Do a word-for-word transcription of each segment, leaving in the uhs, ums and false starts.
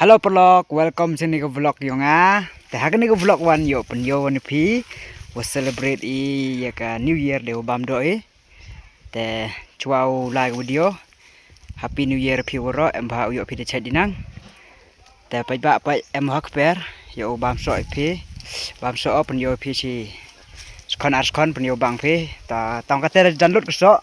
Hello paralok, welcome cha ini ka vlog yong nga. Te ha kani ka vlog wan yoh pynyoo wan i phi wa celebrate i ya ka New Year de wa bam doh i. Te chwa u lai ka video, Happy New Year phi waroh, em bha u yoh phi da chait di nang. Te pait ba pait em ha kper, yow bam soh i phi, bam soh o pynyoo phi chi. Skhon ar skhon pynyoo bang phi, ta tang kate da jan lut ka soh.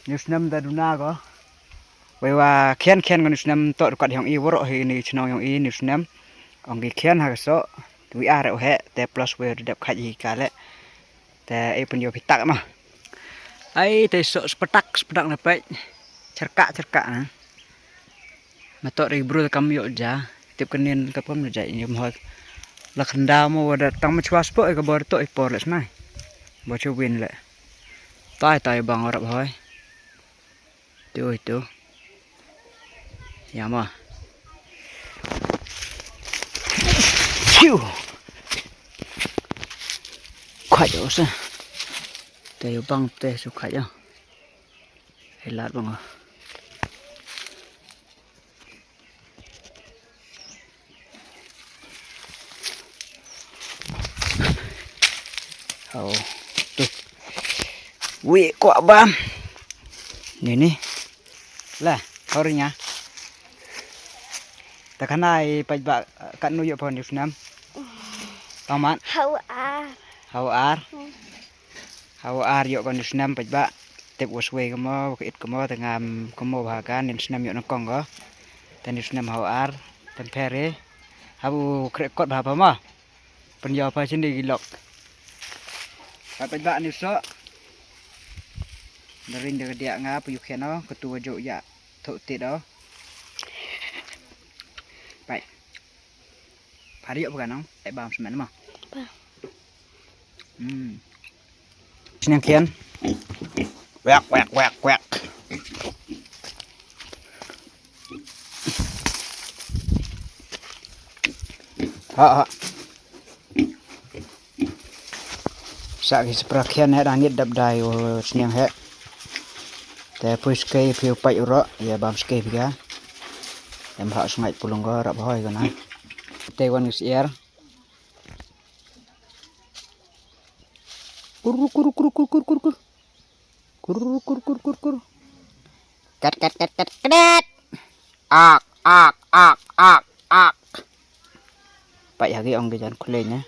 Ni u snem da duna ko. Wei wa khian khian ko ni u snem toh rukat yong i waroh hi ni chnong yong i ni u snem. Ong ki khian ha ka soh, wi ar u he, te plus wei da dep khait hi ka le. Te e pynyoo phi tak ma. Ai, te soh spatak, spatak na pait. Cherkah, cherkah na. Ma toh ri bru kam yoh ja. Tip ka nien ka pom na ja, yom hoi. La khanda mo wa da tang ma chwa spo, e ka bor toh i por le snai. Bo chu win le. Tai, tai bang rap hoi. Tu, tu. Ya ma. Chiu. Khait o sa. Te yow bang te su khait o. Hei lat bang o. Hau. Tu. Wi kwah bam. Ni ni. La, hau ri nga. Ta khana i pait ba, kat nu yoh pon ni u snem. Tang mat. Hau ar. Hau ar. Hmm. Hau ar yoh ko ni u snem pait ba. Tip wa swei ka mo, wa ka it ka mo, ta ngam ka mo bha ka, ni u snem yoh na kong ko. Ta ni u snem hau ar, ta pher e. Habu kre kot bha pha mo. Pynyoo pha chini ki lok. Ka pait ba ni u soh. Da ring da ka diah nga, pynyoh khian o, ka tu wa joh ya. Thoh tit o. Pait. Pha ri yoh pha ka nong, pait bam smen ma. Ba. Hmm. Sniang khian. Wek, wek, wek, wek. Ha, ha. Sa ki spra khian he, da ngit dap dai u sniang he. Te pui skei phi u pait u roh, ya bam skei phi ka. Em ha sngai pulung ko rap hoi ko na. Te wan ki siar. Kur, kur, kur, kur, kur, kur, kur. Kur, kur, kur, kur, kur. Kat, kat, kat, kat, kat. Ak, ak, ak, ak, ak. Pait ha ki ong ki jan khulei ne.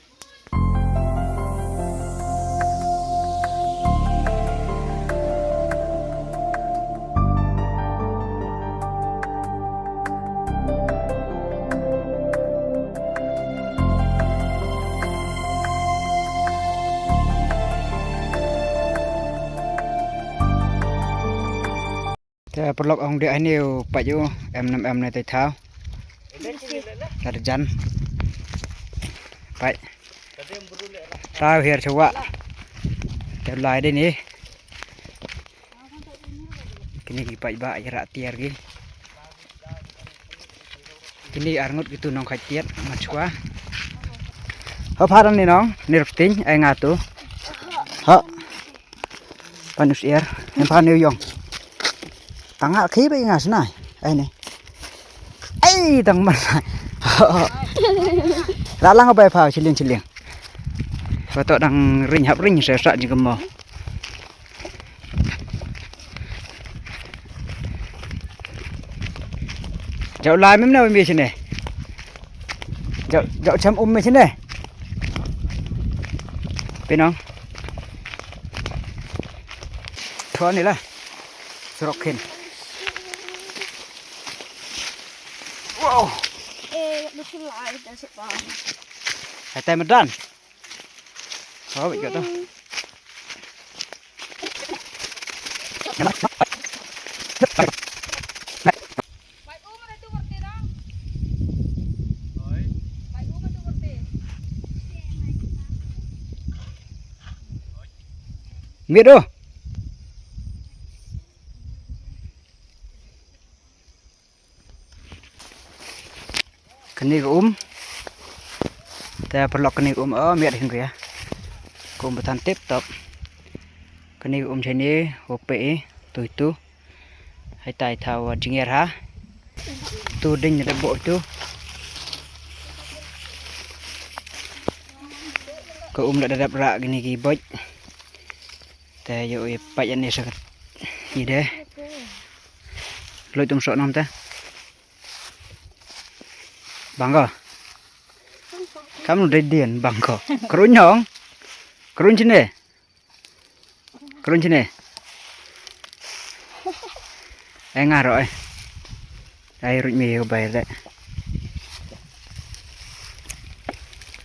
Te paralok ong de ani u pait u em nam em ne te thaw. Ka jan. Pait. Thaw hiar chwa. Te lai de ni. Kini ki pait ba i ra tiar ki. Kini ar ngut ki tu nong khait tiat ma chwa. Ho pharan ni nong, ni rupting, ai nga tu. Ho. Panus air, em phan ni yong. Tang ha khi ba i nga snai. Ai ni. Ai, tang man. Ra lang ba pha chiling chiling. Ba to dang ring hap ring sa sa ji kemo. Jauh lai mem na mi sini. Jauh, jauh cham um mi sini. Pinong. Thon ni lah. Surok khin. Wow. Eh, lu sini lai dah sepa. Hai tai madan. Oh, wait, kat tu. Mit tu. Kani ka um. Te paralok kani ka um, oh, miat hin ko ya. Ka um batan tip top. Kani ka um chani, hope e, tu tu. Hai tai thaw jingyar ha. Tu ding da bo tu. Ka um la da dap rah kini ki boit. Te yow i pait ani sa kat. I de. Loi tum sok nam te. Bang ko. Kam nu dei dien bang ko. Krunyong. Krun chine. Krun chine. Ai nga ro ai. Ai ruj mi ko bai de.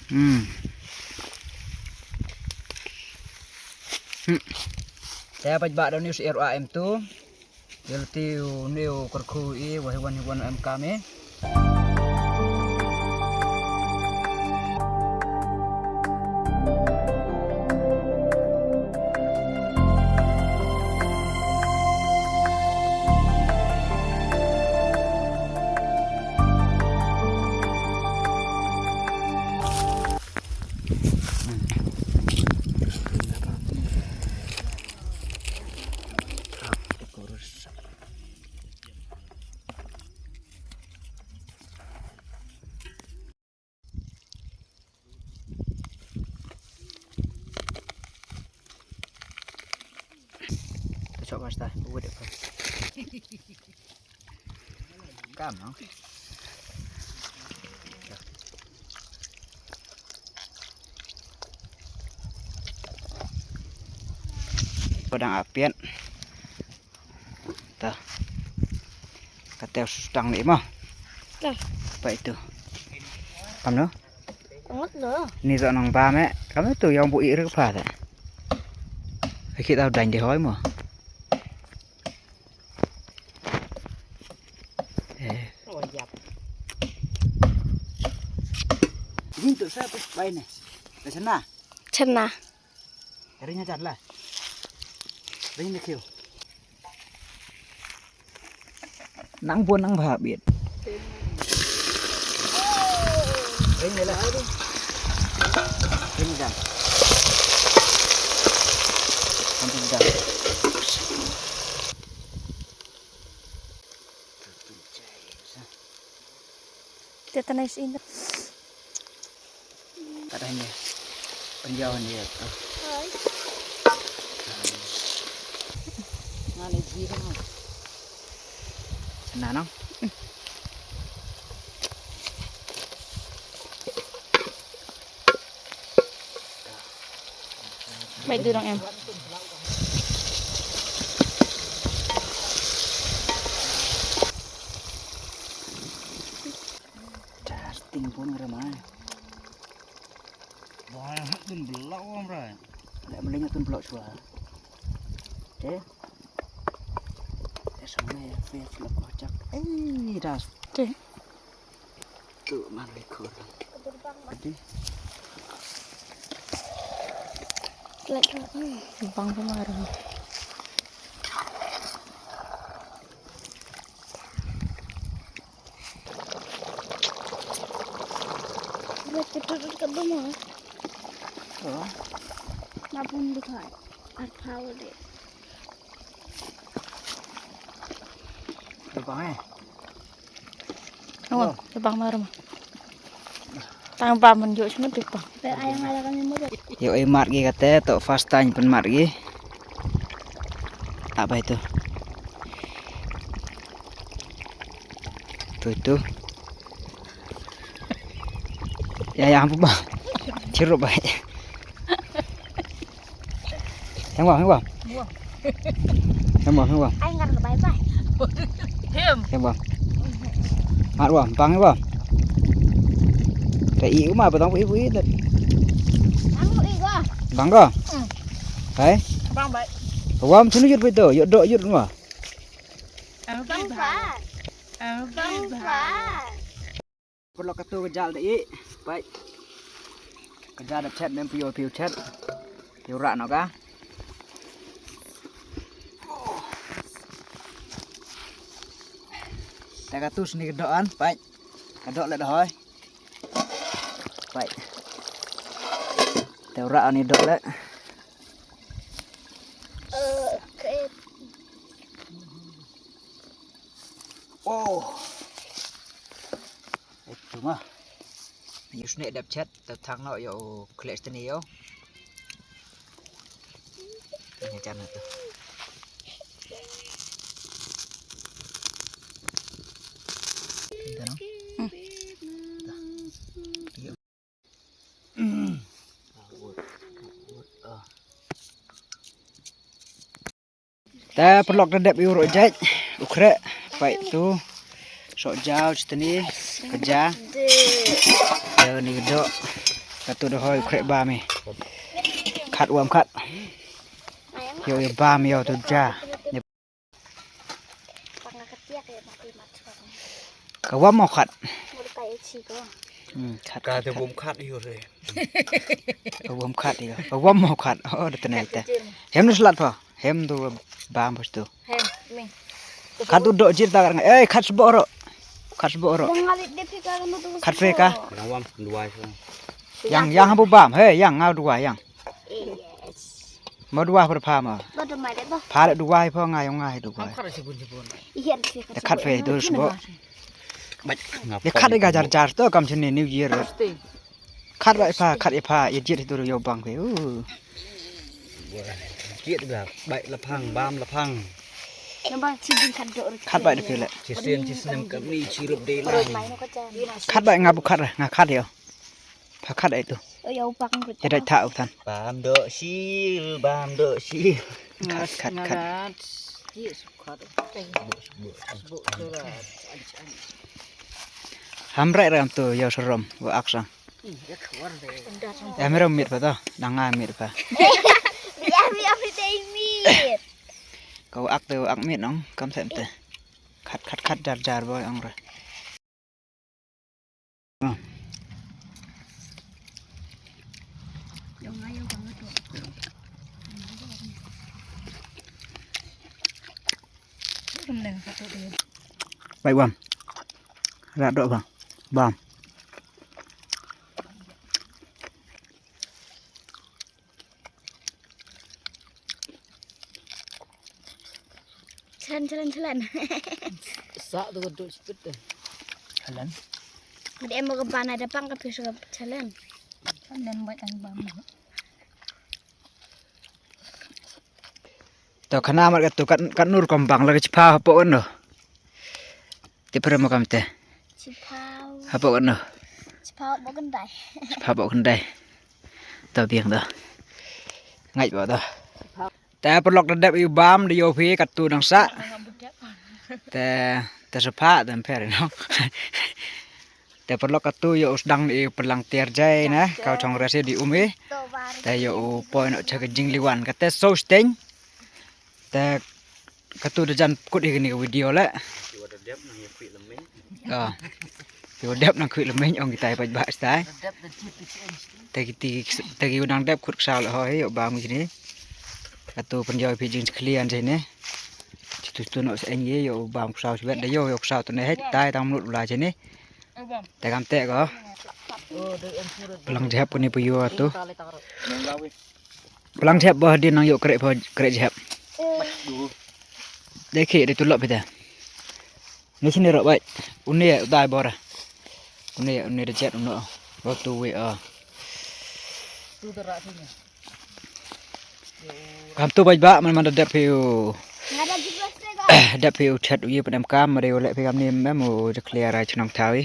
Hmm. Hmm. Te pait ba da news er a em tu. Yel ti u ne u kyrkhu i wa hiwan hiwan em kam i. Sok mas ta, uwit ko. Kam no. Padang apiat. Ta. Kate sustang ni mo. Ta. Apa itu? Kam no? Angat lo. Ni sa nang ba me. Kam tu yang bu i rik pa ta. Aki tau dan di hoi mo. Eh. Oh, yap. Ni tu sa pe bai ne. Pe sana. Chana. Ring ajar la. Ring ni khiu. Nang bun nang bha bit. Ring ni la. Ring jam. Ring jam. Te tanai si inda. Kat hynne. Pynjaw hynne. Hai. Nga le ji hynne. Sana no? Bai du dang em. Testing pun kere mai. Wah, tun blok am rai. Leh mling tun blok chwa. Te. Te sama ya, ya blok kocak. Eh, das. Te. Tu man le khur. Adi. Bang pemaru. Bang pemaru. Oh. Napun dikhai. Ar power de. Bang eh. Oh, bang maru ma. Tang bam man yoh chmut dik bang. Yoh i mar ki kate, to first time pynmar ki. Apa itu? Tu, tu. Ya, ya, apa bang? Chirup baik. Heng bang, heng bang. Heng bang, heng bang. Ai ngar bye bye. Heng bang. Mat bang, bang, heng bang. Te i uma, patang i, i. Bang i ko. Bang ko. Hai. Bang bai. Wam sunu yut bai to, yut do yut ma. Bang bai. Bang bai. Pynlok katu ka jal da i, pai. Ka jal da chet mem pio pio chet. Pio rak no ka. Te katu sni ka doh an, pai. Ka doh le da hoi. Pai. Te rak ani doh le. Oh. Itu mah. Yu sne dep chet, te thang no yo, khleh steni yo. Ni chan na tu. Ito no. Te paralok da dep i u roh jait, u khreh, pait tu, soh jaw, chitni, ka ja. Yow ni doh, katu da hoi u khreh bam i. Khat wam khat. Yow yow bam yow tu ja. Ka wam mo khat. Hmm, khat, Ka khat, te khat. Wam khat hi re. Ka wam khat hi, ka wam mo khat. Oh, da tene te. Hem nu slat pho. Hem tu bam pho tu. Hem, mi. Khat tu doh jir ta kar nga. Eh, khat sbo ro. Khat sbo ro. Khat fe ka. Yang wam, duwai pho. Yang, yang habu bam. He, yang ngau duwai, yang. Yes. Mo duwai pho pha mo. Pha le duwai pho nga yong nga he duwai. Te khat fe dur sbo. Ye khat ga jar jar to kam chini New Year. Khat bai pha, khat ye pha, ye jit dur yo bang fe. Uh. Jit ga, bai la phang, bam la phang. Khat bai de phi le. Chi sien, chi snem kam ni, chi rup de la. Khat bai nga bu khat, nga khat yo. Pha khat ai tu. Oi, au pak ngut. Te dai tha u than. Bam doh sil, bam doh sil. Khat, khat, khat. Ngarat. Ye su khat. Ham rai ram tu, yow sarom, wa aksang. Em ram mit pha to, dang nga mit pha. Em, em, em, mit. Ka wa ak te, wa ak mit nong, kam sem te. Khat, khat, khat, jar, jar, boy, ong re. Bai bam. Rat doh bam. Bam. Chalan, chalan, chalan. Sa tu ka duk sipit te. Chalan. Ada em ka bana da pang ka pis ka chalan. Chalan bai tang bam. To khana mar ka tu kat, kat nur kombang la ka chipha hapoh kan no. Te pura mo kam te. Chiphaw. Hapoh kan no. Chiphaw bo kan dai. Chiphaw bo kan dai. To biang to. Ngai bo to. Te paralok da dep i bam da yoh phi katu nang sa. Te, te sa pha, te pher no. Te paralok katu yoh u sdang i palang tiar jai na, kau chong rasi di um i. Te yoh u poi noh cha ka jingliwan, kate so steng. Te katu da jan kut i kani ka video le. Ah. Yow dep nang khuid lemeng ong kitai pait bah stai. Te ki, te ki, te ki u nang dep khut ksaw le hoi, yow bam chini. Katu pynjoi phi jingkhlian chini. Chitu tu no se eng ye, yow bam ksaw chibet da yow, yow ksaw tu ne hei, tai tang mut u la chini. Te kam te ko. Palang jhep ko ni pu yow tu. Palang jhep bo hadien nang yoh kreh pho, kreh jhep. Dei khi dei tu lop hi da. Ni chini ro bai. Uni u dai bora. Uni, uni da jet uno. Bo tu wi a. Kam tu bai ba man man da dep phi u. Dep phi u chat u ye pyn em kam ma dei u le phi kam ni em em u clear ai chnong thawi.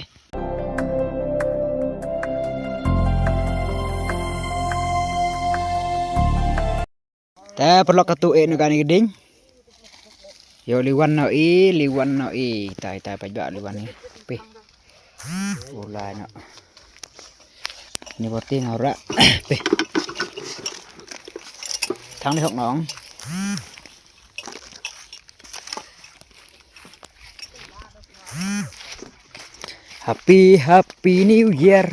Te paralok katu e no kani ka ding. Yow liwan no i, liwan no i. Tai, tai pait ba liwan i. Pi. U lai no. Ni boti ngau ra. Pi. Thang ni hok nong. Happy, happy New Year.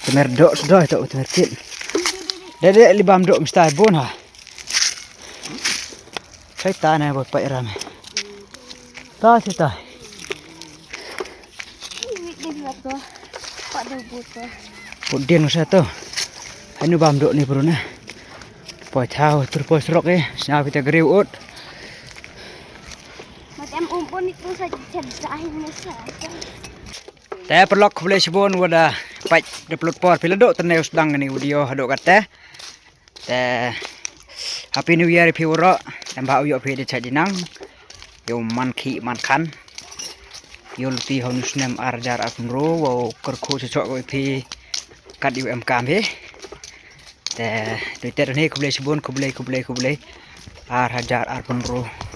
Temer dok sdoh to temer kit. Dede libam dok mesti bun ha. Sai ta ne bot pai rame. Ta si ta. Put dien sa to. Hanu bam dok ni pru ne. Poi thaw tur poi srok e. Sñiaw phi ta griu ut. Te paralok, khublei chibun wa da pait da plut por phi la dooh tene u sdang kani video hadooh katte. Te Happy New Year phi waroh. Em bha u yoh phi da chait di nang, yow man khih man khan, yow luti ha uni u snem ar hajar arphaw ynru, wow kyrkhu choh choh ko i phi kat yow emkaam hi. Te, doi te ni khublei chibun, khublei, khublei, khublei. Ar hajar arphaw ynru.